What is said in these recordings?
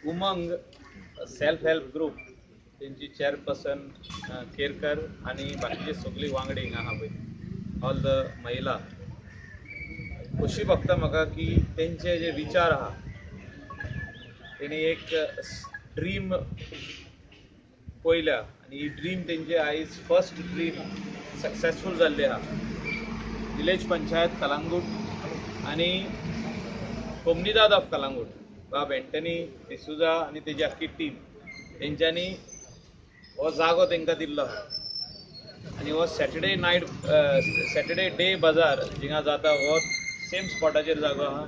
उमंग self help group तेंची chairperson Kerkar आनी बाकीचे सगळी वांगडी हिंगा आहा पळय, ऑल the महिला. खोशी भोगता म्हाका की तेंचे जे विचार आहा, तेणी एक ड्रीम पळयल्या आनी ही ड्रीम तेंचे आयज फर्स्ट ड्रीम सक्सेसफूल जाल्ली आहा. विलेज पंचायत कलांगूट आनी कोमनिदाद ऑफ कलांगूट बाब एंटनी डिसुजा आनी तेजी आख्खी टीम, तेंच्यांनी हो जागो तेंकां दिल्लो आहा आनी हो सॅटर्डे नायट, सॅटर्डे डे बाजार जिंगा जाता, हो सेम स्पॉटाचेर जागो आहा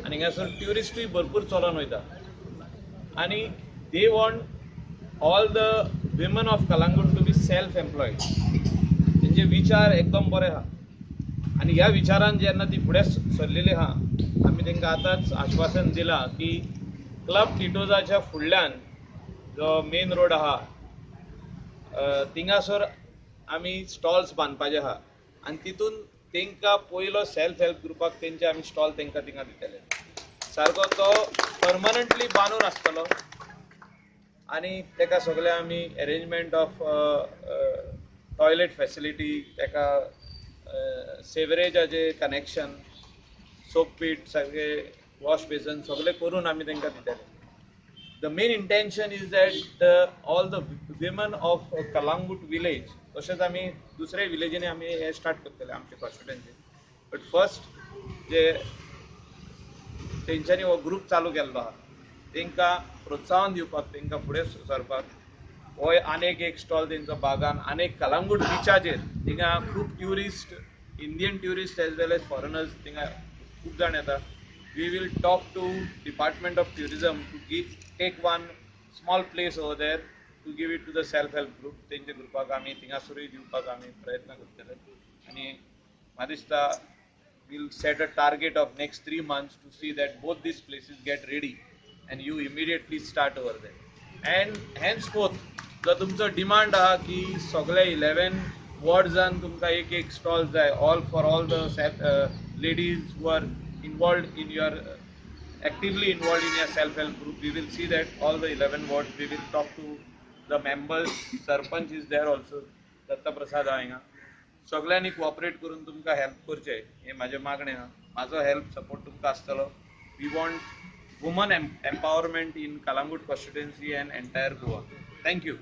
आनी हिंगासर ट्युरिस्टूय भरपूर चलोन वयता. आनी they want all the women of Calangute to be self employed. तेंचे विचार एकदम बरे आहा आनी ह्या विचारान जेन्ना ती फुडें सरलेली आहा, आमी तांकां आतांच आश्वासन दिलां की क्लब टिटोजाच्या फुडल्यान जो मेन रोड आहा, थिंगासर आमी स्टॉल्स बांदपाचे आहा आनी तितून तांकां पयलो सेल्फ हेल्प ग्रुपाक तेंचे आमी स्टॉल तांकां थिंगा दितले. सारको तो परमनंटली बांदून आसतलो आनी ताका सगळें आमी एरेंजमेंट ऑफ टॉयलेट फॅसिलिटी, ताका सेवरेजाचे कनेक्शन, सोप पीट, सगळे वॉश बेसन सगळें करून आमी तांकां दितले. The main intention is that all the women of Calangute village, तशेंच आमी दुसऱ्या विलेजींनी आमी हें स्टार्ट करतले आमचे कॉन्स्टिट्युएन्सी, बट फर्स्ट जे तेंच्यांनी हो ग्रूप चालू केल्लो आहा, तांकां प्रोत्साहन दिवपाक, तांकां फुडें सरपाक हो आनीक एक स्टॉल तेंचो बागान आनीक कलांगूट बिचाचेर, थिंगा खूब tourist, Indian tourist as well as foreigners, थिंगा खूब जाण येता. We will talk to Department of Tourism to give take one small place over there to give it to the self help group. तेंच्या ग्रुपाक आमी थिंगासरूय दिवपाक आमी प्रयत्न करतले आनी म्हाका दिसता we'll set a target of next 3 months to see that both these places get ready and you immediately start over there. And henceforth, जर तुमचो डिमांड आहा की सगळे 11 वॉर्ड्सान तुमकां एक एक स्टॉल जाय, all for all the ladies who are involved in your actively involved in your self-help group, we will see that all the 11 wards, we will talk to the members. Sarpanch is there also, Datta Prasad हांगा. सगळ्यांनी cooperate करून तुमकां help करचें हें म्हाजें मागणें आहा. म्हाजो हेल्प सपोर्ट तुमकां आसतलो. We want woman empowerment in Calangute constituency and entire Goa. Thank you.